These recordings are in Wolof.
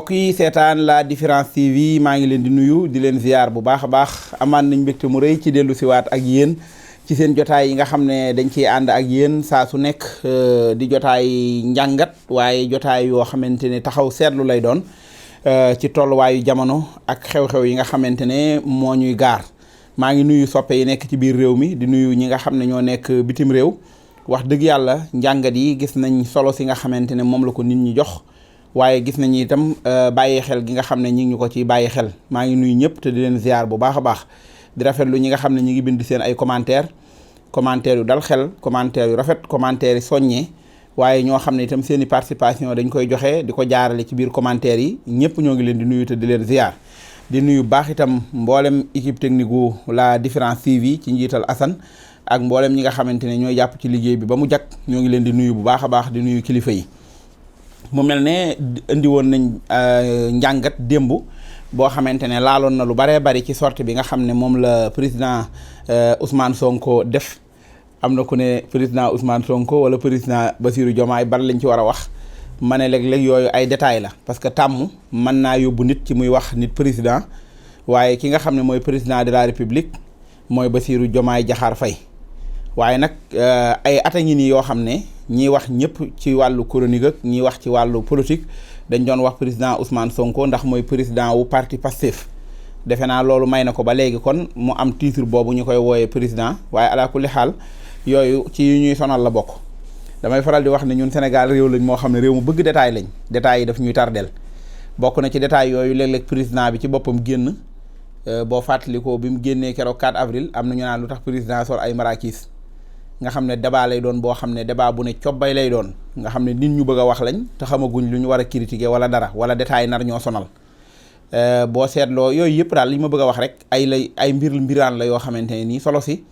mbokk yi seetaan la Différence TV maa ngi leen di nuyu di leen ziar bu baax a baax amaan nañ mbégte mu rëy ci dellu siwaat ak yéen ci seen jotaay yi nga xam ne dañ ciy ànd ak yéen saa su nekk di jotaay njàngat waaye jotaay yoo xamante ne taxaw seetlu lay doon ci tolluwaayu jamono ak xew-xew yi nga xamante ne moo ñuy gaar maa ngi nuyu soppe yi nekk ci biir réew mi di nuyu ñi nga xam ne ñoo nekk bitim réew wax dëgg yàlla njàngat yi gis nañ solo si nga xamante ne moom la ko nit ñi jox waaye gis nañu itam bàyyi xel gi nga xam ne ñi ngi ñu ko ci bàyyi xel maa ngi nuyu ñëpp te di leen ziar bu baax a baax di rafetlu ñi nga xam ne ñi ngi bind seen ay commentaire yu dal xel commentaire yu rafet commentaire yi soññee waaye ñoo xam ne itam seen i participation dañ koy joxe di ko jaarale ci biir commentaire yi ñëpp ñoo ngi leen di nuyu te di leen ziar di nuyu baax itam mboolem équipe technique gu la Différence TV ci njiital Assane ak mboolem ñi nga xamante ne ñooy jàpp ci liggéey bi ba mu jag ñoo ngi leen di nuyu bu baax a baax di nuyu kilifa yi. mu mel ne indi woon nañ njàngat démb boo xamante ne laaloon na lu baree bari ci sortie bi nga xam ne moom la président Ousmane Sonko def am na ku ne président Ousmane Sonko wala président Bassirou Diomaye bari lañ ci war a wax ma ne léeg-léeg yooyu ay détails la parce que tàmm mën naa yóbbu nit ci muy wax nit président waaye ki nga xam ne mooy président de la république mooy Bassirou Diomaye Diakhar Faye waaye nag ay ata ngi nii yoo xam ne ñiy wax ñëpp ci wàllu chronique ak ñiy wax ci wàllu politique dañ doon wax président Ousmane Sonko ndax mooy président wu parti Pastef defe naa loolu may na ko ba léegi kon mu am titre boobu ñu koy wooyee président waaye ala kulli xaal yooyu ci yu ñuy sonal la bokk damay faral di wax ne ñun Sénégal réew lañ moo xam ne réew mu bëgg détail lañ détails yi daf ñuy tardel bokk na ci détails yooyu léeg-léeg président bi ci boppam génn boo fàttalikoo bi mu génnee keroog 4 avril am na ñu naan lu tax président sol ay marakis nga xam ne débat lay doon boo xam ne débat bu ne cobbay lay doon nga xam ne nit ñu bëgg a wax lañ te xamaguñ lu ñu war a critiquer wala dara wala détail nar ñoo sonal boo seetloo yooyu yëpp daal li ma bëgg a wax rek ay mbiraan la yoo xamante ne nii solo si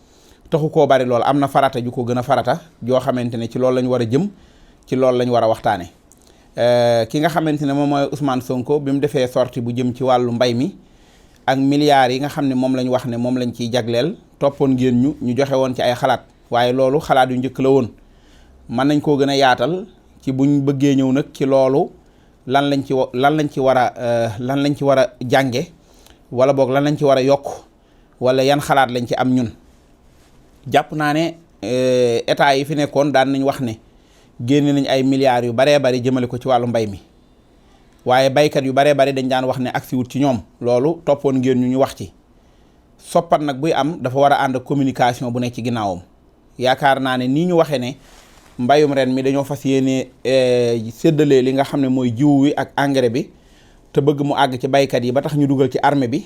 taxu koo bari lool am na farata ju ko gën a farata joo xamante ne ci loolu lañ war a jëm ci loolu lañ war a waxtaane ki nga xamante ne moom mooy Ousmane Sonko bi mu defee sortie bu jëm ci wàllu mbay mi ak milliards yi nga xam ne moom lañ wax ne moom lañ ciy jagleel toppoon ngeen ñu joxe woon ci ay xalaat waaye loolu xalaat yu njëkk la woon mën nañ koo gën a yaatal ci buñ bëggee ñëw nag ci loolu lan lañ ci war a jànge wala boog lan lañ ci war a yokk wala yan xalaat lañ ci am ñun jàpp naa ne état yi fi nekkoon daan nañ wax ne génne nañ ay milliards yu baree bari jëmale ko ci wàllu mbay mi waaye baykat yu baree bari dañ daan wax ne agsi wut ci ñoom loolu toppoon ngeen ñu wax ci soppat nag buy am dafa war a ànd ak communication bu nekk ci ginnaawam yaakaar naa ne nii ñu waxee ne mbayum ren mi dañoo fas yéene séddalee li nga xam ne mooy jiwu wi ak engrais bi te bëgg mu àgg ci baykat yi ba tax ñu dugal ci armée bi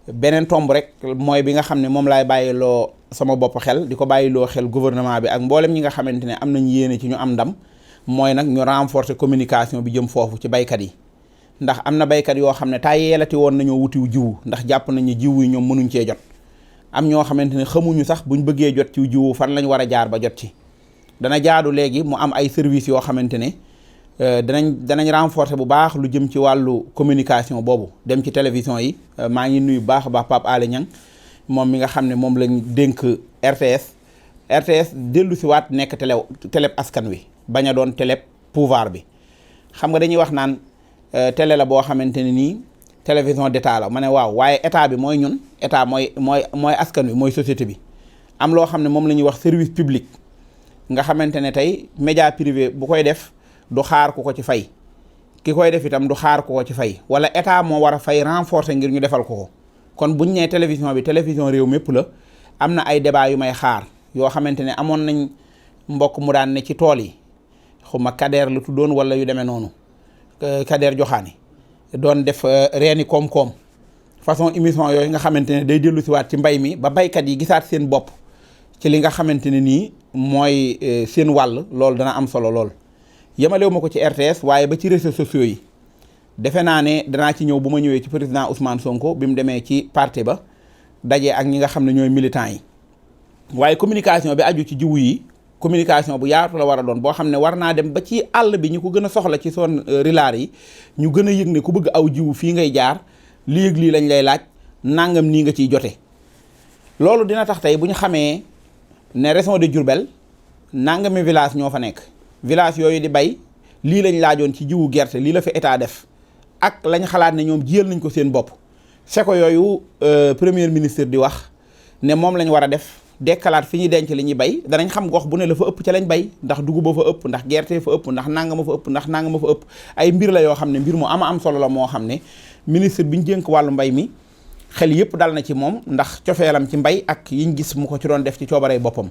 beneen tomb rek mooy bi nga xam ne moom laay bàyyiloo sama bopp xel di ko bàyyiloo xel gouvernement bi ak mboolem ñi nga xamante ne am nañ yéene ci ñu am ndam mooy nag ñu renforcer communication bi jëm foofu ci baykat yi ndax am na baykat yoo xam ne tàyyeelati woon nañoo wutiw jiwu ndax jàpp nañ ne jiwu yi ñoom mënuñ cee jot am ñoo xamante ne xamuñu sax buñ bëggee jot ci jiwu fan lañ war a jaar ba jot ci dana jaadu léegi mu am ay services yoo xamante ne danañ renforcer bu baax lu jëm ci wàllu communication boobu dem ci télévision yi maa ngi nuyu baax a baax Pape Alé Niang moom mi nga xam ne moom lañ dénk RTS dellu si waat nekk télé askan wi bañ a doon télé pouvoir bi xam nga dañuy wax naan télé la boo xamante ne nii télévision d'état la ma ne waaw waaye état bi mooy ñun état mooy askan wi mooy société bi am loo xam ne moom la ñuy wax service public nga xamante ne tey média privé bu koy def du xaar ku ko ci fay ki koy def itam du xaar ku ko ci fay wala état moo war a fay renforcer ngir ñu defal ko kon buñ nee télévision bi télévision réew mépp la am na ay débat yu may xaar yoo xamante ne amoon nañ mbokk mu daan ne ci tool yi xuma Kader la tuddoon wala yu demee noonu Kader Joxaane doon def reeni koom-koom façon émission yooyu nga xamante ne day dellu siwaat ci mbay mi ba baykat yi gisaat seen bopp ci li nga xamante ne nii mooy seen wàll loolu dana am solo lool yemalewu ma ko ci RTS waaye ba ci réseaux sociaux yi defe naa ne danaa ci ñëw bu ma ñëwee ci président Ousmane Sonko bi mu demee ci parti ba dajee ak ñi nga xam ne ñooy militants yi waaye communication bi aju ci jiwu yi communication bu yaatu la war a doon boo xam ne war naa dem ba ci àll bi ñu ko gën a soxla ci zone rurale yi ñu gën a yëg ne ku bëgg aw jiwu fii ngay jaar lii ak lii lañ lay laaj nangam nii nga ciy jote loolu dina tax tey bu ñu xamee ne région de Diourbel nangami village ñoo fa nekk village yooyu di bay lii lañ laajoon ci jiwu gerte lii la fi état def ak lañ xalaat ne ñoom jiyal nañ ko seen bopp seko yooyu premier ministre di wax ne moom lañ war a def dekkalaat fi ñuy denc li ñuy bay danañ xam gox bu ne la fa ëpp ca lañ bay ndax dugub fa ëpp ndax gerte fa ëpp ndax nangama fa ëpp ndax nangama fa ëpp ay mbir la yoo xam ne mbir mu am solo la moo xam ne ministre bi ñu dénk wàllu mbay mi xel yëpp dal na ci moom ndax cofeelam ci mbay ak yiñ gis mu ko ci doon def ci coobaree boppam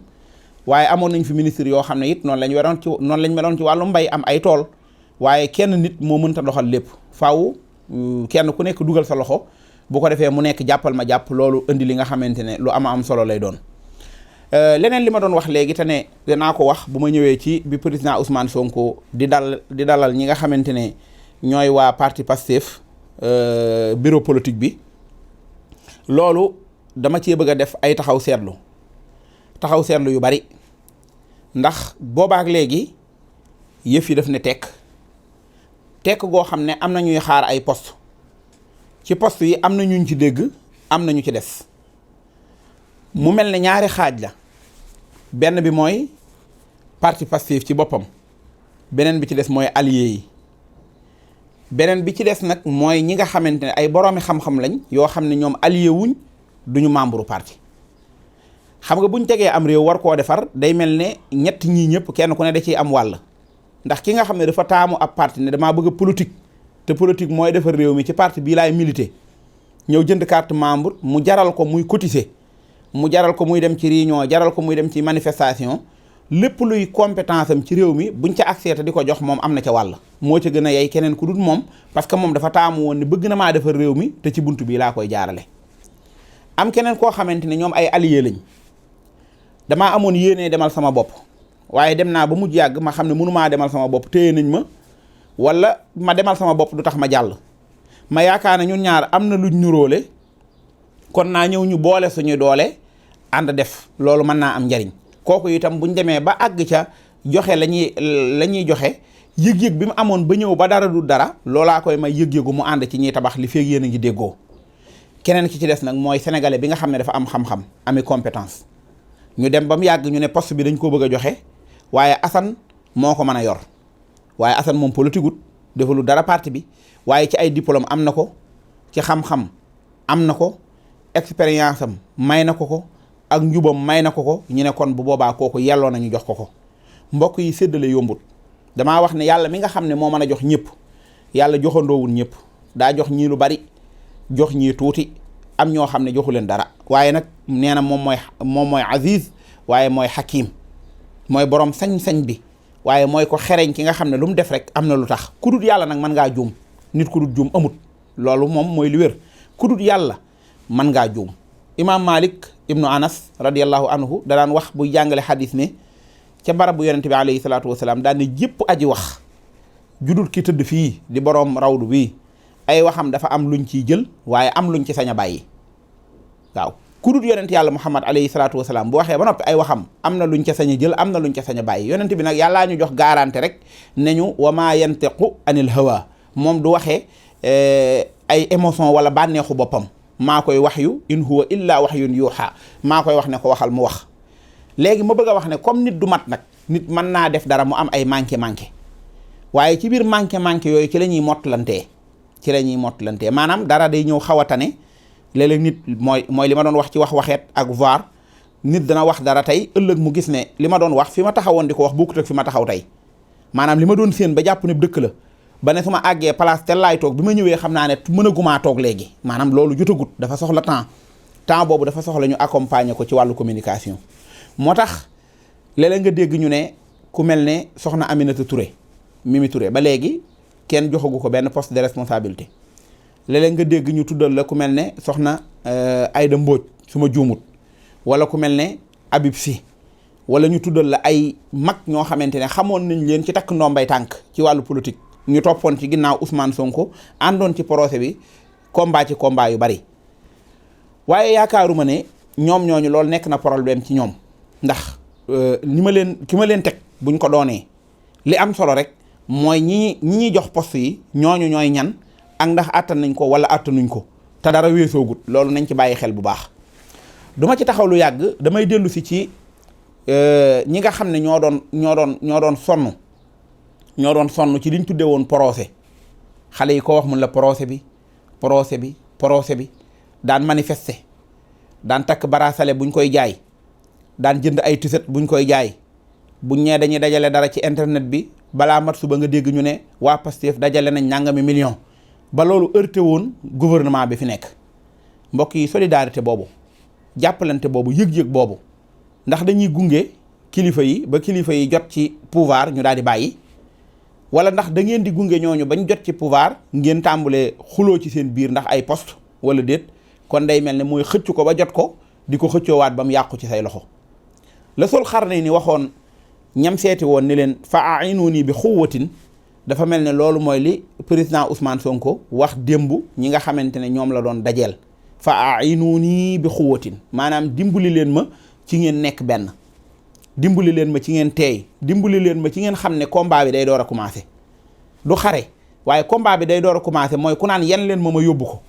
waaye amoon nañ fi ministre yoo xam ne it noonu lañ meloon ci wàllu mbay am ay tool waaye kenn nit moo mënta doxal lépp faaw kenn ku nekk dugal sa loxo bu ko defee mu nekk jàppal ma jàpp loolu indi li nga xamante ne lu am solo lay doon. leneen li ma doon wax léegi te ne danaa ko wax bu ma ñëwee ci bi président Ousmane Sonko di dalal ñi nga xamante ne ñooy waa parti Pastef bureau politique bi loolu dama cee bëgg a def ay taxaw seetlu yu bari ndax boobaak léegi yëf yi daf ne tekk goo xam ne am na ñuy xaar ay poste ci poste yi am na ñuñ ci dégg am na ñu ci des mu mel ne ñaari xaaj la benn bi mooy parti Pastef ci boppam beneen bi ci des mooy alliés yi beneen bi ci des nag mooy ñi nga xamante ne ay boroomi xam-xam lañ yoo xam ne ñoom allié wuñ duñu membre parti xam nga buñ tegee am réew war koo defar day mel ne ñett ñii ñëpp kenn ku ne da ciy am wàll ndax ki nga xam ne dafa taamu ab parti ne damaa bëgg politique te politique mooy defar réew mi ci parti bii laay militer ñëw jënd carte membre mu jaral ko muy cotiser mu jaral ko muy dem ci réunion jaral ko muy dem ci manifestation lépp luy compétence am ci réew mi buñ ca accès te di ko jox moom am na ca wàll moo ca gën a yey keneen ku dul moom parce que moom dafa taamu woon ne bëgg na maa defar réew mi te ci buntu bii laa koy jaarale am keneen koo xamante ne ñoom ay alliés lañ damaa amoon yéenee demal sama bopp waaye dem naa ba mujj yàgg ma xam ne mënumaa demal sama bopp téye nañ ma wala ma demal sama bopp du tax ma jàll ma yaakaar ne ñun ñaar am na luñ ñuróole kon naa ñëw ñu boole suñu doole ànd def loolu mën naa am njariñ kooku itam buñ demee ba àgg ca joxe la ñuy joxe yëg-yëg bi mu amoon ba ñëw ba dara du dara loolaa koy may yëg-yëgu mu ànd ci ñiy tabax li feeg yéen a ngi déggoo keneen ki ci des nag mooy sénégalais bi nga xam ne dafa am xam-xam ami compétence ñu dem ba mu yàgg ñu ne poste bi dañ koo bëgg a joxe waaye Assane moo ko mën a yor waaye Assane moom politique gut defalu dara parti bi waaye ci ay diplôme am na ko ci xam-xam am na ko expérience am may na ko ak njubam may na ko ñu ne kon bu boobaa kooku yelloo nañu jox ko mbokk yi séddale yombut damaa wax ne yàlla mi nga xam ne moo mën a jox ñëpp yàlla joxandoowul ñëpp daa jox ñii lu bari jox ñii tuuti am ñoo xam ne joxu leen dara waaye nag nee na moom mooy aziz waaye mooy hakim mooy borom sañ-sañ bi waaye mooy ko xereñ ki nga xam ne lu mu def rek am na lu tax ku dut yàlla nag mën ngaa juum nit ku dut juum amut loolu moom mooy li wér ku dut yàlla mën ngaa juum imaam Malik ibnu Anas radiallahu anhu da daan wax buy jàngale xadis ne ca barab bu yonente bi alayhi salaatu wasalaam daan ne jépp aji wax judul ki tëdd fii di borom rawdu bii ay waxam dafa am luñ ciy jël waaye am luñ ci sañ a bàyyi waaw ku dul yonent yàlla Muhammad alayhi salaatu wasalaam bu waxee ba noppi ay waxam am na luñ ca sañ a jël am na luñ ca sañ a bàyyi yonent bi nag yàllaa ñu jox garanti rek ne ñu wa maa yantiqu anil hawa moom du waxee ay émotion wala bànneexu boppam maa koy wax yu in huwa illa wahyun yuha maa koy wax ne ko waxal mu wax léegi ma bëgg a wax ne comme nit du mat nag nit mën naa def dara mu am ay manqué waaye ci biir manqué yooyu ci la ñuy mottalantee maanaam dara day ñëw xaw a tane léeg-léeg nit mooy li ma doon wax ci waxeet ak voir nit dana wax dara tey ëllëg mu gis ne li ma doon wax fi ma taxawoon di ko wax bokkut ak fi ma taxaw tey maanaam li ma doon séen ba jàpp ne dëkk la ba ne su ma àggee place tel laay toog bi ma ñëwee xam naa ne mën a gumaa toog léegi maanaam loolu jotagut dafa soxla temps boobu dafa soxla ñu accompagner ko ci wàllu communication moo tax léeg-léeg nga dégg ñu ne ku mel ne soxna Aminata Touré Mimi Touré ba léegi kenn joxagu ko benn poste de responsabilité léeg-léeg nga dégg ñu tuddal la ku mel ne soxna Aïda Mbodj su ma juumut wala ku mel ne Habib Sy wala ñu tuddal la ay mag ñoo xamante ne xamoon nañ leen ci takk ndombay tànk ci wàllu politique ñu toppoon ci ginnaaw Ousmane Sonko àndoon ci procès bi combat yu bari waaye yaakaaruma ne ñoom ñooñu loolu nekk na problème ci ñoom ndax ki ma leen teg buñ ko doonee li am solo rek mooy ñi ñuy jox poste yi ñooñu ñooy ñan ak ndax àttan nañ ko wala àttanuñ ko te dara weesoogut loolu nañ ci bàyyi xel bu baax duma ci taxaw lu yàgg damay dellu si ci ñi nga xam ne ñoo doon sonn ci liñ tuddee woon procès xale yi ko wax mun la procès bi daan manifester daan takk barasale buñ koy jaay daan jënd ay tiset buñ koy jaay buñ ñee dañuy dajale dara ci internet bi balaa mat suba nga dégg ñu ne waa Pastef dajale nañ nangami million ba loolu heurté woon gouvernement bi fi nekk. mbokk yi solidarité boobu jàppalante boobu yëg-yëg boobu ndax dañuy gunge kilifa yi ba kilifa yi jot ci pouvoir ñu daal di bàyyi wala ndax da ngeen di gunge ñooñu bañ jot ci pouvoir ngeen tàmbalee xuloo ci seen biir ndax ay poste wala déet. kon day mel ne mooy xëcc ko ba jot ko di ko xëccoowaat ba mu yàqu ci say loxo la Sul Qarnayni waxoon ñam seeti woon ni leen fa a'inuni bi xuwatin dafa mel ne loolu mooy li président Ousmane Sonko wax démb ñi nga xamante ne ñoom la doon dajeel fa a'inuni bi xuwatin maanaam dimbali leen ma ci ngeen nekk benn dimbali leen ma ci ngeen teey dimbali leen ma ci ngeen xam ne combat bi day door a commencé du xare waaye combat bi day door a commencé mooy ku naan yen leen ma yóbbu ko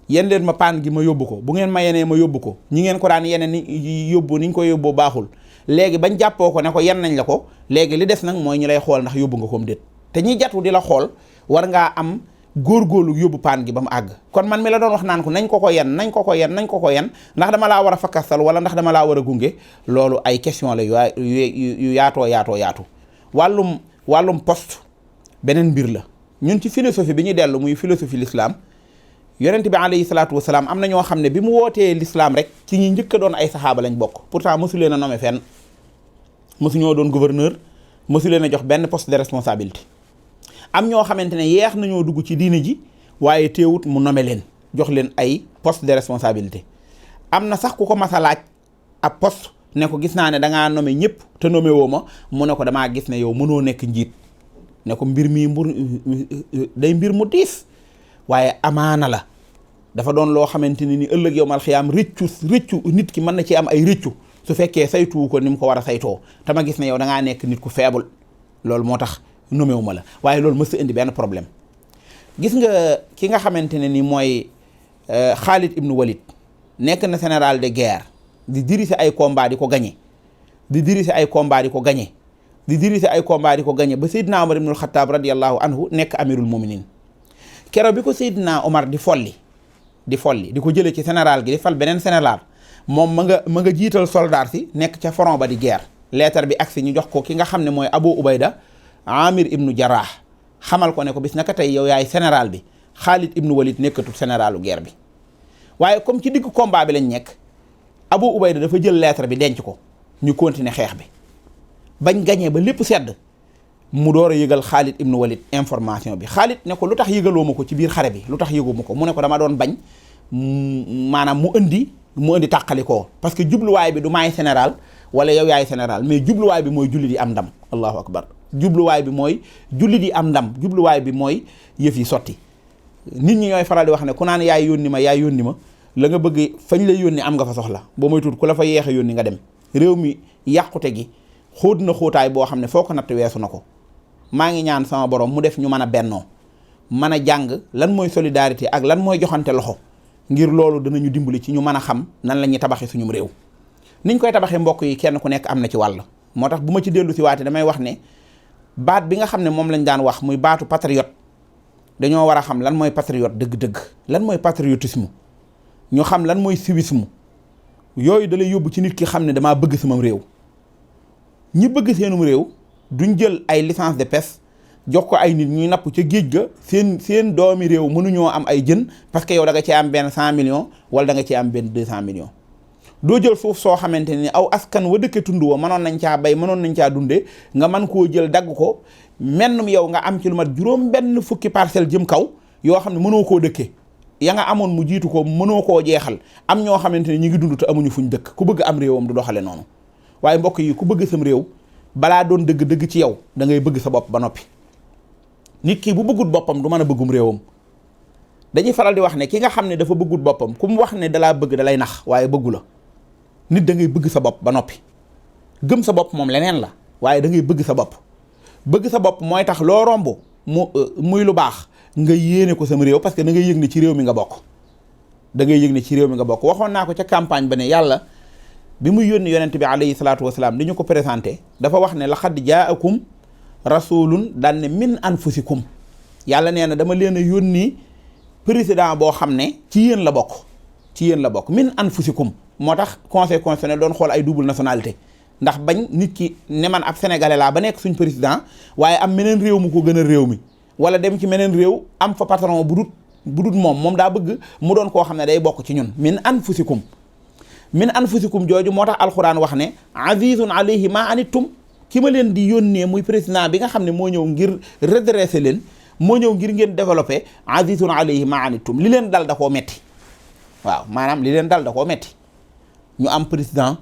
yen leen ma paan gi ma yóbbu ko bu ngeen ma yenee ma yóbbu ko ñi ngeen ko daan yeneen ni yóbbu ni ñu ko yóbboo baaxul léegi bañ jàppoo ko ne ko yen nañ la ko léegi li des nag mooy ñu lay xool ndax yóbbu nga koom déet te ñi jatu di la xool war ngaa am góorgóorlu yóbbu paan gi ba mu àgg kon man mi la doon wax naan ko nañ ko ko yen ndax dama laa war a fakkastal wala ndax dama laa war a gunge loolu ay question la yu yaatu wàllum poste beneen mbir la ñun ci philosophie bi ñu dellu muy philosophie l'islam yonent bi alayhi salaatu wasalaam am na ñoo xam ne bi mu wootee l'islam rek ci ñi njëkk a doon ay saxaaba lañ bokk pourtant mosu leen a nommé fenn mosu ñoo doon gouverneur mosu leen a jox benn poste de responsabilité am ñoo xamante ne yeex nañoo dugg ci diine ji waaye teewut mu nommé leen jox leen ay poste de responsabilité am na sax ku ko mas a laaj ab poste ne ko gis naa ne da ngaa nommé ñëpp te nommé woo ma mu ne ko damaa gis ne yow mënoo nekk njiit ne ko mbir mbir mu diis waaye amaana la dafa doon loo xamante ni ëllëg yowmal xiyaam rëccu nit ki mën na ci am ay rëccu su fekkee saytuwu ko ni mu ko war a saytoo te ma gis ne yow da ngaa nekk nit ku faible loolu moo tax nommé wu ma la waaye loolu mës a indi benn problème. gis nga ki nga xamante ne ni mooy Khalid ibn Walid nekk na général de guerre di diriger ay combat di ko gagné ba Seydina Omar ibnul Xattaab radiyallahu anhu nekk amirul muminin keroog bi ko Seydina Omar di folli di ko jëlee ci général gi di fal beneen général moom ma nga jiital soldat si nekk ca front ba di guerre lettre bi agsi ñu jox ko ki nga xam ne mooy Abu Ubayda Amir ibnu Jarrah xamal ko ne ko bis naka tey yow yaay général bi Khalid ibnu Walid nekkatul généralu guerre bi waaye comme ci digg combat bi lañ nekk Abu Ubayda dafa jël lettre bi denc ko ñu continuer xeex bi bañ gañee ba lépp sedd mu door a yëgal Khalid ibnu Walid information bi Khalid ne ko lu tax yëgaloo ma ko ci biir xare bi lu tax yëgoo ma ko mu ne ko dama doon bañ maanaam mu indi tàqalikoo parce que jubluwaay bi du maay général wala yow yaay général mais jubluwaay bi mooy jullit yi am ndam allahu akbar jubluwaay bi mooy jullit yi am ndam jubluwaay bi mooy yëf yi sotti nit ñi ñooy faral di wax ne ku naan yaay yónni ma la nga bëgg fañ la yónni am nga fa soxla boo moy tuut ku la fa yeex a yónni nga dem réew mi yàqute gi xóot na xóotaay boo xam ne foo ko natt weesu na ko maa ngi ñaan sama borom mu def ñu mën a bennoo mën a jàng lan mooy solidarité ak lan mooy joxante loxo ngir loolu danañu dimbali ci ñu mën a xam nan la ñuy tabaxee suñu réew niñ koy tabaxee mbokk yi kenn ku nekk am na ci wàll moo tax bu ma ci dellu si waate damay wax ne baat bi nga xam ne moom lañ daan wax muy baatu patriote dañoo war a xam lan mooy patriote dëgg-dëgg lan mooy patriotisme ñu xam lan mooy civisme yooyu da lay yóbbu ci nit ki xam ne damaa bëgg sama réew ñi bëgg seenum réew duñ jël ay licence de pêche jox ko ay nit ñuy napp ca géej ga seen doomi réew mënuñoo am ay jën parce que yow da nga ci am benn 100 millions wala da nga ci am benn 200 millions doo jël suuf soo xamante ni aw askan wa dëkke tund wa mënoon nañ caa bay mënoon nañ caa dunde nga mën koo jël dagg ko mennum yow nga am ci lu mat juróom benn fukki parcelle jëm kaw yoo xam ne mënoo koo dëkke ya nga amoon mu jiitu ko mënoo koo jeexal am ñoo xamante ne ñi ngi dund te amuñu fuñ dëkk ku bëgg am réewam du doxale noonu waaye mbokk yi ku bëgg sam réew balaa doon dëgg ci yow da ngay bëgg sa bopp ba noppi nit ki bu bëggut boppam du mën a bëggum réewam dañuy faral di wax ne ki nga xam ne dafa bëggut boppam ku mu wax ne dalaa bëgg dalay nax waaye bëggu la nit da ngay bëgg sa bopp ba noppi gëm sa bopp moom leneen la waaye da ngay bëgg sa bopp mooy tax loo romb muy lu baax nga yéene ko sama réew parce que da ngay yëg ne ci réew mi nga bokk waxoon naa ko ca campagne ba ne yàlla bi muy yónni yonent bi alayhi salaatu wasalaam di ñu ko présenté dafa wax ne laqad jaakum rasulun daan ne min anfusikum yàlla nee na dama leen a yónni président boo xam ne ci yéen la bokk min anfusikum. moo tax conseil constitutionnel doon xool ay double nationalité ndax bañ nit ki ne man ab sénégalais laa ba nekk suñ président waaye am meneen réew mu ko gën a réew mi wala dem ci meneen réew am fa patron bu dut moom daa bëgg mu doon koo xam ne day bokk ci ñun min anfusikum jooju moo tax alxuraan wax ne azizun alayhi ma anittum ki ma leen di yónnee muy président bi nga xam ne moo ñëw ngir redresser leen moo ñëw ngir ngeen développer azizun alayhi ma anittum li leen dal da koo metti waaw maanaam li leen dal da koo metti ñu am président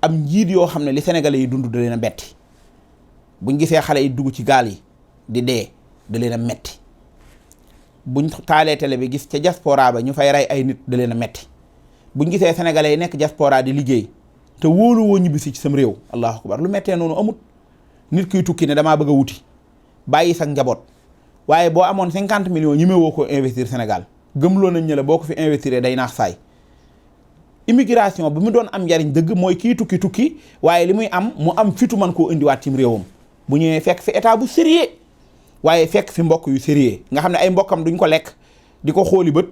am njiit yoo xam ne li sénégalais yi dund da leen a metti buñ gisee xale yi dugg ci gaal yi di dee da leen a metti buñ taalee télé bi gis ca diaspora ba ñu fay rey ay nit da leen a metti buñ gisee sénégalais yi nekk diaspora di liggéey te wóolu woo ñibbisi ci sam réew allahu akbar lu mettee noonu amut nit kuy tukki ne damaa bëgg a wuti bàyyi sax njaboot waaye boo amoon 50 millions ñi woo ko investir Sénégal gëmloo nañ ne la boo ko fi investir day naax saay immigration bi mu doon am njariñ dëgg mooy kii tukki waaye li muy am mu am fitu man koo indiwaat cim réewam bu ñëwee fekk fi état bu sérieux waaye fekk fi mbokk yu sérieux nga xam ne ay mbokkam duñ ko lekk di ko xooli bët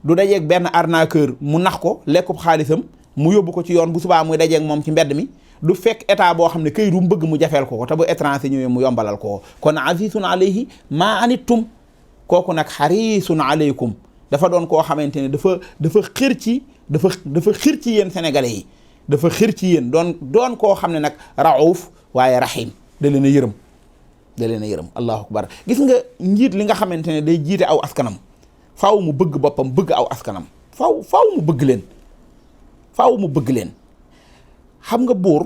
du dajeeg benn arnaqueur mu nax ko lekkub xaalisam mu yóbbu ko ci yoon bu subaa muy dajeeg moom ci mbedd mi du fekk état boo xam ne këyit mu bëgg mu jafeel ko te bu étranger ñëwee mu yombalal ko kon azizun alayhi maa anittum kooku nag xarisun alaykum dafa doon koo xamante ne dafa xër ci yéen sénégalais yi dafa xër ci yéen doon koo xam ne nag rauf waaye rahim da leen a yërëm allahu akbar gis nga njiit li nga xamante ne day jiite aw askanam faaw mu bëgg boppam bëgg aw askanam faaw mu bëgg leen xam nga buur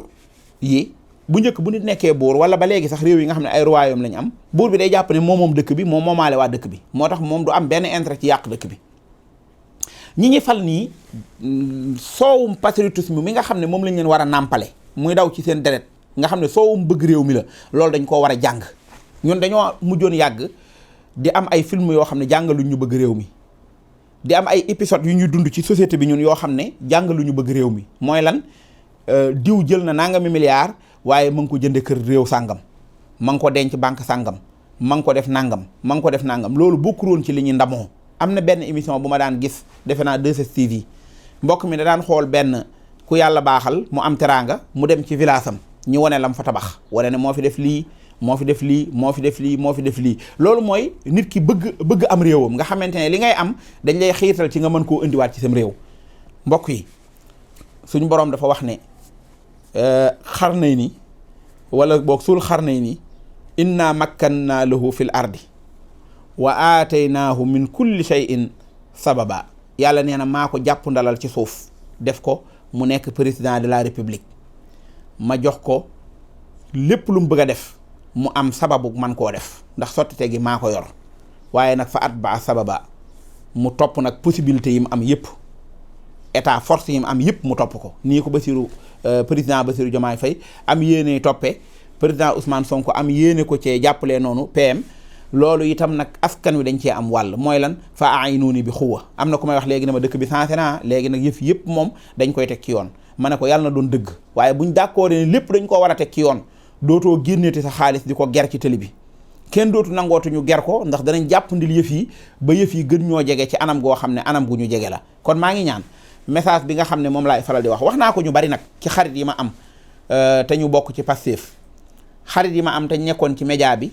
yi bu njëkk bu nit nekkee buur wala ba léegi sax réew yi nga xam ne ay royaume lañu am buur bi day jàpp ne moom dëkk bi moom moomaale waa dëkk bi moo tax moom du am benn intérêt ci yàq dëkk bi ñi fal nii soowum patriotisme mi nga xam ne moom lañ leen war a nàmpale muy daw ci seen deret nga xam ne soowum bëgg réew mi la loolu dañ koo war a jàng ñun dañoo mujjoon yàgg di am ay film yoo xam ne jàngaluñ ñu bëgg réew mi di am ay épisodes yu ñuy dund ci société bi ñun yoo xam ne jàngaluñu bëgg réew mi mooy lan diw jël na nangami milliards waaye ma ngi ko jënde kër réew sàngam ma ngi ko denc banque sàngam ma ngi ko def nangam loolu bokkul woon ci li ñuy ndamoo. am na benn émission bu ma daan gis defe naa 2STV mbokk mi da daan xool benn ku yàlla baaxal mu am teraanga mu dem ci village am ñu wane lam fa tabax wane ne moo fi def lii loolu mooy nit ki bëgg am réewam nga xamante ne li ngay am dañ lay xiirtal ci nga mën koo indiwaat ci sam réew. mbokk yi suñu boroom dafa wax ne Qarnayni wala boog Zul Qarnayni inna makkanna lahu fil ardi wa aataynaahu min kulli shay'in sababa yàlla nee na maa ko jàpp ndalal ci suuf def ko mu nekk président de la république ma jox ko lépp lu mu bëgg a def mu am sababu man koo def ndax sottite gi maa ko yor waaye nag fa at ba sababa mu topp nag possibilité yi mu am yëpp état force yi mu am yëpp mu topp ko nii ko président Bassirou Diomaye Faye am yéene toppee président Ousmane Sonko am yéene ko cee jàppalee noonu PM loolu itam nag askan wi dañ cee am wàll mooy lan fa aynuuni bi xuwa am na ku may wax léegi ne ma dëkk bi sensé naa léegi nag yëf yëpp moom dañ koy teg ci yoon ma ne ko yàlla na doon dëgg waaye buñ d'accord ne lépp dañ koo war a teg ci yoon dootoo génneeti sa xaalis di ko ger ci télé bi kenn dootu nangootuñu ger ko ndax danañ jàpp ndil yëf yi ba yëf yi gën ñoo jege ci anam goo xam ne anam gu ñu jege la kon maa ngi ñaan message bi nga xam ne moom laay faral di wax naa ko ñu bari nag ci xarit yi ma am te ñu bokk ci Pastef xarit yi ma am te nekkoon ci média bi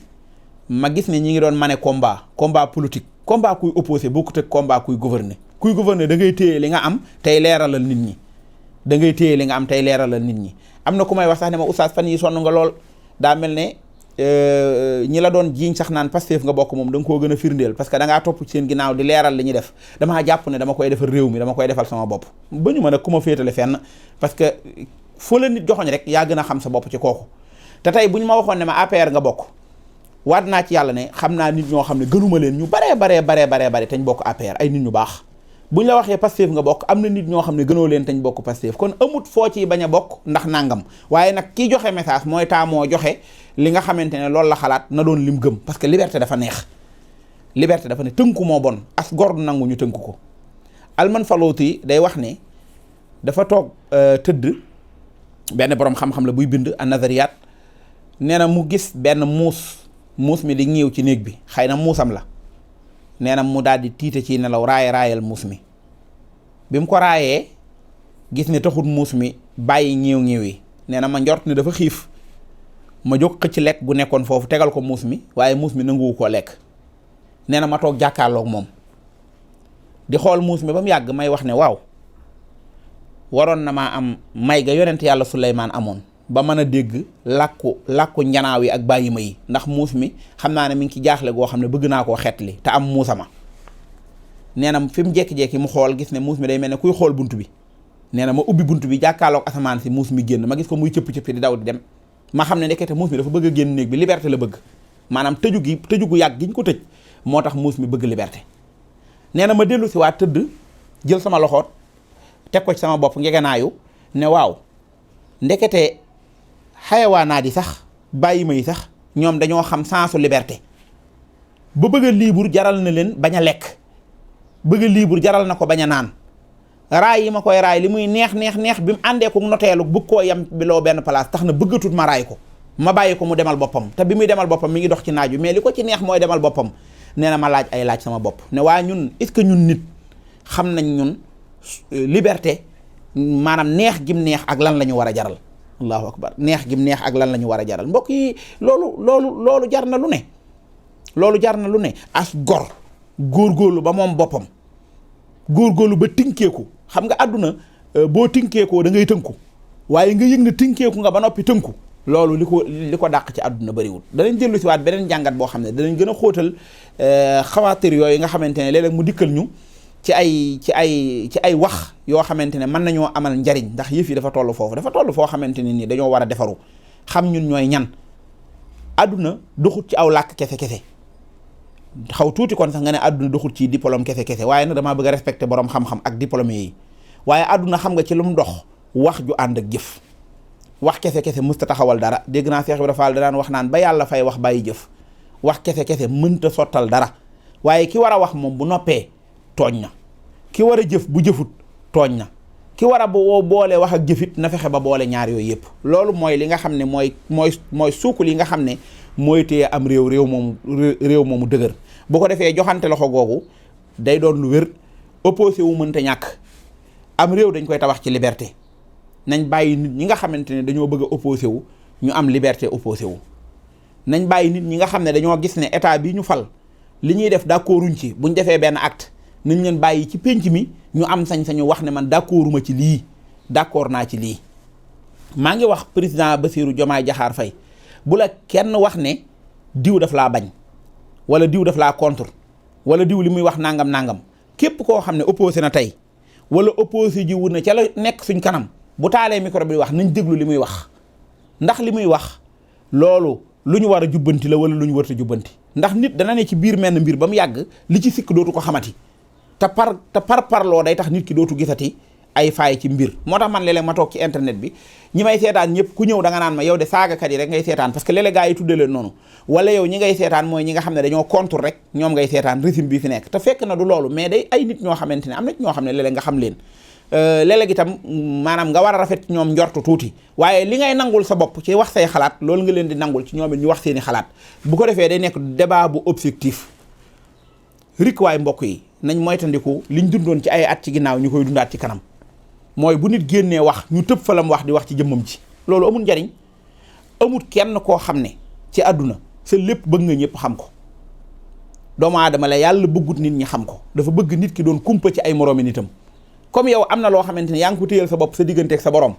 ma gis ne ñi ngi doon mané combat politique combat kuy opposé bokkut ak combat kuy gouverner da ngay téye li nga am tey leeralal nit ñi am na ku may wax sax ne ma oustaz fan yi sonn nga lool daa mel ne ñi la doon jiiñ sax naan Pastef nga bokk moom da nga koo gën a firndeel parce que da ngaa topp ci seen ginnaaw di leeral li ñuy def damaa jàpp ne dama koy defal réew mi dama koy defal sama bopp ba ñu mën a ku ma féetale fenn parce que foo la nit joxoñ rek yaa gën a xam sa bopp ci kooku te tey bu ñu ma waxoon ne ma APR nga bokk waat naa ci yàlla ne xam naa nit ñoo xam ne gënuma leen ñu baree te ñu bokk APR ay nit ñu baax buñ la waxee Pastef nga bokk am na nit ñoo xam ne gënoo leen te ñu bokk Pastef kon amut foo ci bañ a bokk ndax nangam waaye nag kii joxe message mooy moo joxe li nga xamante ne loolu la xalaat na doon lim gëm parce que liberté dafa neex liberté dafa ne tënku moo bon as gor du nangu ñu tënku ko Alman Fallouti day wax ne dafa toog tëdd benn borom xam-xam la buy bind an nazariyat nee na mu gis benn muus muus mi di ñëw ci néeg bi xëy na muusam la nee na mu daal di tiite ci nelaw raayal muus mi bi mu ko raayee gis ne taxut muus mi bàyyi ñëw yi nee na ma njort ne dafa xiif ma jóg xëcc lekk gu nekkoon foofu tegal ko muus mi waaye muus mi nanguwu koo lekk nee na ma toog jàkkaarloog moom di xool muus mi ba mu yàgg may wax ne waaw waroon na maa am may ga yonent yàlla Suleymaan amoon ba mën a dégg làkku njanaaw yi ak bàyyi ma yi ndax muus mi xam naa ne mi ngi ci jaaxle goo xam ne bëgg naa koo xeetli te am muusama nee na fi mu jekki-jekki mu xool gis ne muus mi day mel ne kuy xool bunt bi nee na ma ubbi bunt bi jàkkaarloog asamaan si muus mi génn ma gis ko muy cëpp-cëppi di daw di dem ma xam ne ndekete muus mi dafa bëgg a génn néeg bi liberté la bëgg maanaam tëju gu yàgg gi ñu ko tëj moo tax muus mi bëgg liberté nee na ma dellu si waat tëdd jël sama loxoot teg ko ci sama bopp ngegenaayu ne waaw ndekete xayawaanaat yi sax bàyyi ma yi sax ñoom dañoo xam sensu liberté ba bëgg a libre jaral na leen bañ a lekk bëgg a libre jaral na ko bañ a naan raay yi ma koy raay li muy neex bi mu àndee ko noteelu bëgg koo yem biloo benn place tax na bëggatut ma raay ko ma bàyyi ko mu demal boppam te bi muy demal boppam mi ngi dox ci naaj wi mais li ko ci neex mooy demal boppam nee na ma laaj ay laaj sama bopp ne waa ñun est-ce que ñun nit xam nañ ñun liberté maanaam neex gim neex ak lan la ñu war a jaral allahu akbar neex gim neex ak lan la ñu war a jaral mbokk yi loolu jar na lu ne loolu jar na lu ne as góorgóorlu ba moom boppam góorgóorlu ba tinkeeku xam nga àdduna boo tinkeekoo da ngay tënku waaye nga yëg ne tinkeeku nga ba noppi tënku loolu li ko dàq ci àdduna bariwul danañ jëllu si waat beneen jàngat boo xam ne danañ gën a xóotal xawaatir yooyu nga xamante ne léeg-léeg mu dikkal ñu ci ay wax yoo xamante ne mën nañoo amal njariñ ndax yëf yi dafa toll foo xamante ne nii dañoo war a defaru xam ñun ñooy ñan àdduna doxut ci aw làkk kese xaw tuuti kon sax nga ne àdduna doxut ci diplôme kese waaye nag damaa bëgg a respecter borom xam-xam ak diplômé yi waaye àdduna xam nga ci lu mu dox wax ju ànd ak jëf wax kese mësta taxawal dara dégg naa Cheikh Ibrahima Fall daan wax naan ba yàlla fay wax bàyyi jëf wax kese mënta sottal dara waaye ki war a wax moom bu noppee tooñ na ki war a jëf bu jëfut tooñ na ki war a boole wax ak jëfit na fexe ba boole ñaar yooyu yëpp loolu mooy li nga xam ne mooy suukul yi nga xam ne mooy téye am réew moomu dëgër bu ko defee joxante loxo googu day doon lu wér opposé wu mënta ñàkk am réew dañ koy tabax ci liberté nañ bàyyi nit ñi nga xamante ne dañoo bëgg a opposé wu ñu am liberté opposé wu nañ bàyyi nit ñi nga xam ne dañoo gis ne état bi ñu fal li ñuy def d'accorduñ ci buñ defee benn acte nañ leen bàyyi ci pénc mi ñu am sañ-sañu wax ne man d'accorduma ci lii d'accord naa ci lii maa ngi wax président Bassirou Diomaye Diakhar Faye bu la kenn wax ne diw daf laa bañ wala diw daf laa contre wala diw li muy wax nangam képp koo xam ne opposé na tey wala opposé ji wu na ca la nekk suñ kanam bu taalee micro bi wax nañ déglu li muy wax ndax li muy wax loolu lu ñu war a jubbanti la wala lu ñu warta jubbanti ndax nit dana ne ci biir menn mbir ba mu yàgg li ci sikk dootu ko xamati te parloo day tax nit ki dootu gisati ay faay ci mbir moo tax man léeg-léeg ma toog ci internet bi ñi may seetaan ñëpp ku ñëw da nga naan ma yow de saagakat yi rek ngay seetaan parce que léeg-léeg gaa yi tudde leen noonu wala yow ñi ngay seetaan mooy ñi nga xam ne dañoo contre rek ñoom ngay seetaan régime bi fi nekk te fekk na du loolu mais day ay nit ñoo xamante ne am na ñoo xam ne léeg-léeg nga xam leen léeg-léeg itam maanaam nga war a rafet ñoom njortu tuuti waaye li ngay nangul sa bopp ci wax say xalaat loolu nga leen di nangul ci ñoom it ñu wax seeni xalaat bu ko defee day nekk débat bu objectif rik waay mbokk yi nañ moytandiku liñ dundoon ci ay at ci ginnaaw ñu koy dundaat ci kanam mooy bu nit génnee wax ñu tëb fa lam wax di wax ci jëmmam ci loolu amul njariñ amul kenn koo xam ne ci àdduna sa lépp bëgg nga ñëpp xam ko doomu aadama la yàlla bëggut nit ñi xam ko dafa bëgg nit ki doon kumpa ci ay moroomi nitam comme yow am na loo xamante ne yaa ngi ko téyal sa bopp sa digganteeg sa borom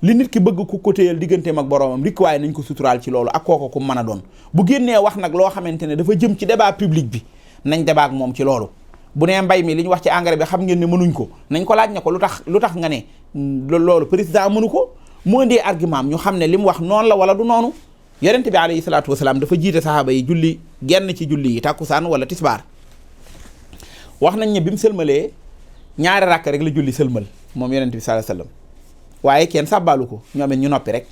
li nit ki bëgg ku ko téyal digganteem ak boromam rik waaye nañ ko suturaal ci loolu ak kooko ku mën a doon bu génnee wax nag loo xamante ne dafa jëm ci débat public bi nañ débat ak moom ci loolu bu nee mbay mi li ñu wax ci engrais bi xam ngeen ne mënuñ ko nañ ko laaj ne ko lu tax nga ne loolu président mënu ko moo indee argument ñu xam ne li mu wax noonu la wala du noonu yonent bi alayhi salaatu wasalaam dafa jiite saxaaba yi julli genn ci julli yi tàkkusaan wala tisbaar wax nañ ne bi mu sëlmalee ñaari rakk rek la julli sëlmal moom yonent bi sallallahu alayhi wasallam waaye kenn sàbbaalu ko ñoom it ñu noppi rek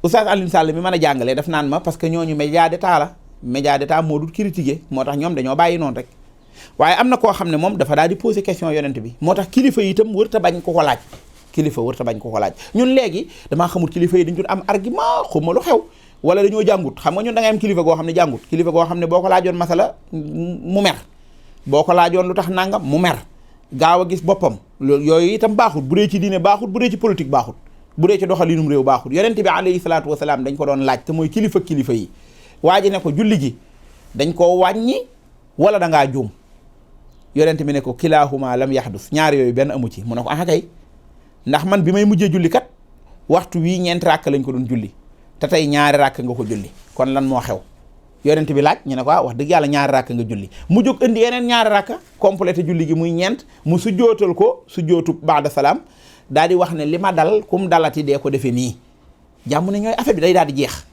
Oustaz Alioune Sall mi mën a jàngalee daf naan ma parce que ñooñu média d'état la média d'état moo dul critiquer moo tax ñoom dañoo bàyyi noonu rek waaye am na koo xam ne moom dafa daal di poser question yonent bi moo tax kilifa yi itam wërta bañ ko ko laaj ñun léegi damaa xamul kilifa yi dañ doon am argument xuma lu xew wala dañoo jàngut. xam nga ñun da ngay am kilifa goo xam ne jàngut, kilifa goo xam ne boo ko laajoon masala mu mer, boo ko laajoon lu tax nangam mu mer, gaaw a gis boppam. loolu yooyu itam baaxut, bu dee ci diine baaxut, bu dee ci politique baaxut, bu dee ci doxalinum réew baaxut. yonent bi alayhi salaatu wasalaam dañ ko doon laaj te mooy kilifa yi. waa ji ne ko julli gi dañ koo wàññi wala da ngaa juum. yonent bi ne ko kilaahuma lam yahdus, ñaar yooyu benn amu ci. mu ne ko ah kay, ndax man bi may mujjee julli kat waxtu wii 4 rakk lañ ko doon julli te tey 2 rakk nga ko julli, kon lan moo xew. yonent bi laaj ñu ne ko wax dëgg yàlla 2 rakk nga julli. mu jóg indi yeneen 2 rakk complété julli gi muy 4, mu sujjootal ko sujjootu ba'da salaam, daal di wax ne li ma dal kum dalati dee ko defee nii. jàmm ne ñooy affaire bi day daal di jeex.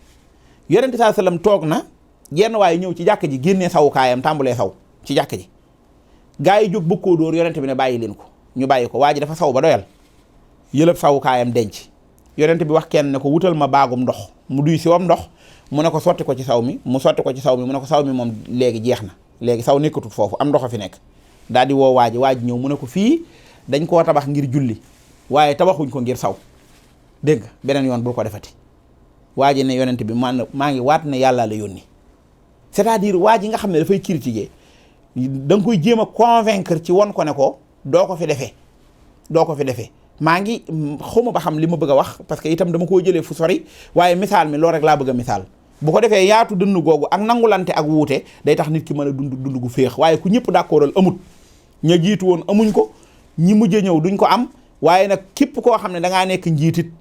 yonent saa sallam toog na genn waaye ñëw ci jàkk ji génnee sawukaayam tàmbulee saw ci jàkk ji. gaa yi jóg bëgg koo dóor, yonent bi ne bàyyi leen ko. ñu bàyyi ko, waa ji dafa saw ba doyal, yëlëb sawukaayam denc. yonent bi wax kenn ne ko wutal ma baagum ndox, mu duy si wam ndox, mu ne ko sotti ko ci saw mi, mu sotti ko ci saw mi, mu ne ko saw mi moom léegi jeex na, léegi saw nekkatut foofu, am ndox a fi nekk. daal di woo waa ji ñëw mu ne ko fii dañ koo tabax ngir julli waaye tabaxuñ ko ngir saw, dégg nga beneen yoon bul ko defati. waa ji ne yonent bi maa ngi waat ne yàlla la yónni. c'est-à-dire waa ji nga xam ne dafay critiquer, da nga koy jéem a convaincre ci won ko ne ko doo ko fi defee. maa ngi xawma ba xam li ma bëgg a wax parce que itam dama koo jëlee fu sori, waaye misaal mi loolu rek laa bëgg a misaal. bu ko defee yaatu dënn googu ak nangulante ak wuute day tax nit ki mën a dund gu féex. waaye ku ñëpp d'accordal amut, ña jiitu woon amuñ ko, ñi mujj ñëw duñ ko am. waaye nag képp koo xam ne da ngaa nekk njiitit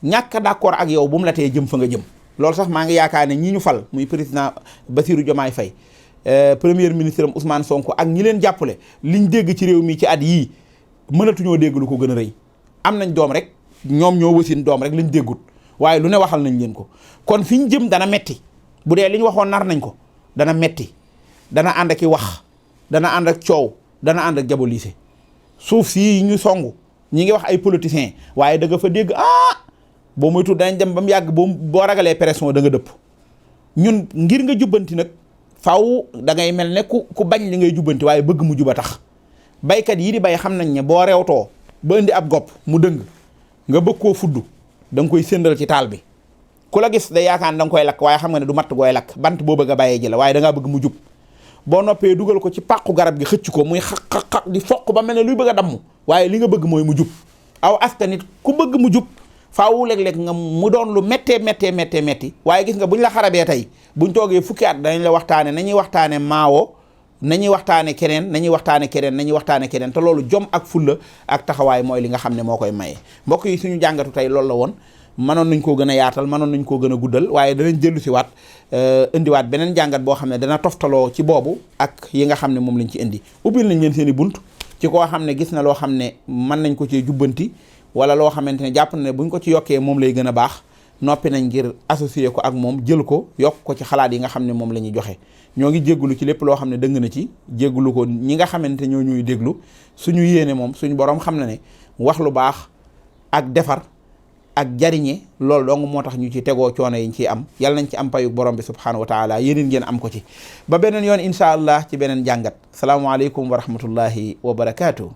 ñàkk a d'accord ak yow bu mu la tee jëm fa nga jëm. loolu sax maa ngi yaakaar ne ñi ñu fal muy président Bassirou Diomaye Faye, premier ministre am Ousmane Sonko ak ñi leen jàppale, liñ dégg ci réew mi ci at yii mënatuñoo dégg lu ko gën a rëy. am nañ doom rek, ñoom ñoo wasin doom rek lañ déggut, waaye lu ne waxal nañ leen ko. kon fi ñu jëm dana metti, bu dee li ñu waxoon nar nañ ko dana metti, dana ànd ak i wax, dana ànd ak coow, dana ànd ak jabolise. suuf si ñu songu ñi ngi wax ay politiciens, waaye da nga fa dégg boo moytu dañ dem ba mu yàgg boo ragalee pression da nga dëpp. ñun ngir nga jubbanti nag faw da ngay mel ne ku bañ li ngay jubbanti waaye bëgg mu juba tax. baykat yi di bay xam nañ ne boo rewtoo ba indi ab gopp mu dëng nga bëgg koo fudd da nga koy séndal ci taal bi, ku la gis day yaakaar da nga koy lakk, waaye xam nga ne du matt gooy lakk, bant boo bëgg a bàyyee ji la, waaye da ngaa bëgg mu jub. boo noppee dugal ko ci pàqu garab gi xëcc ko muy xaq di foq ba mel ne luy bëgg a damm, waaye li nga bëgg mooy mu jub. aw askan nit ku bëgg mu jub faawu léeg-léeg nga mu doon lu metti waaye gis nga buñ la xarabee tey buñ toogee fukki at danañ la waxtaane nañuy waxtaane maawo, nañuy waxtaane keneen te loolu jom ak fulla ak taxawaay mooy li nga xam ne moo koy maye. mbokk yi suñu jàngatu tey loolu la woon, mënoon nañ koo gën a yaatal, mënoon nañ koo gën a guddal, waaye danañ dellu si waat indiwaat beneen jàngat boo xam ne dana toftaloo ci boobu ak yi nga xam ne moom lañ ci indi. ubbil nañ leen seen i bunt ci koo xam ne gis na loo xam ne mën nañ ko ci jubbanti, wala loo xamante ne jàpp na ne buñ ko ci yokkee moom lay gën a baax, noppi nañ ngir associer ko ak moom, jël ko yokk ko ci xalaat yi nga xam ne moom la ñuy joxe. ñoo ngi jéggulu ci lépp loo xam ne dëng na ci, jéggulu ko ñi nga xamante ñoo ñuy déglu. suñu yéene moom suñu borom xam na ne wax lu baax ak defar ak jariñe loolu dong moo tax ñu ci tegoo coono yiñ ciy am. yàlla nañ ci am payu borom bi subhanahu wa taala, yéen ngeen am ko ci. ba beneen yoon incha allah ci beneen jàngat. salaamaaleykum wa rahmatullahi wa barakaatu.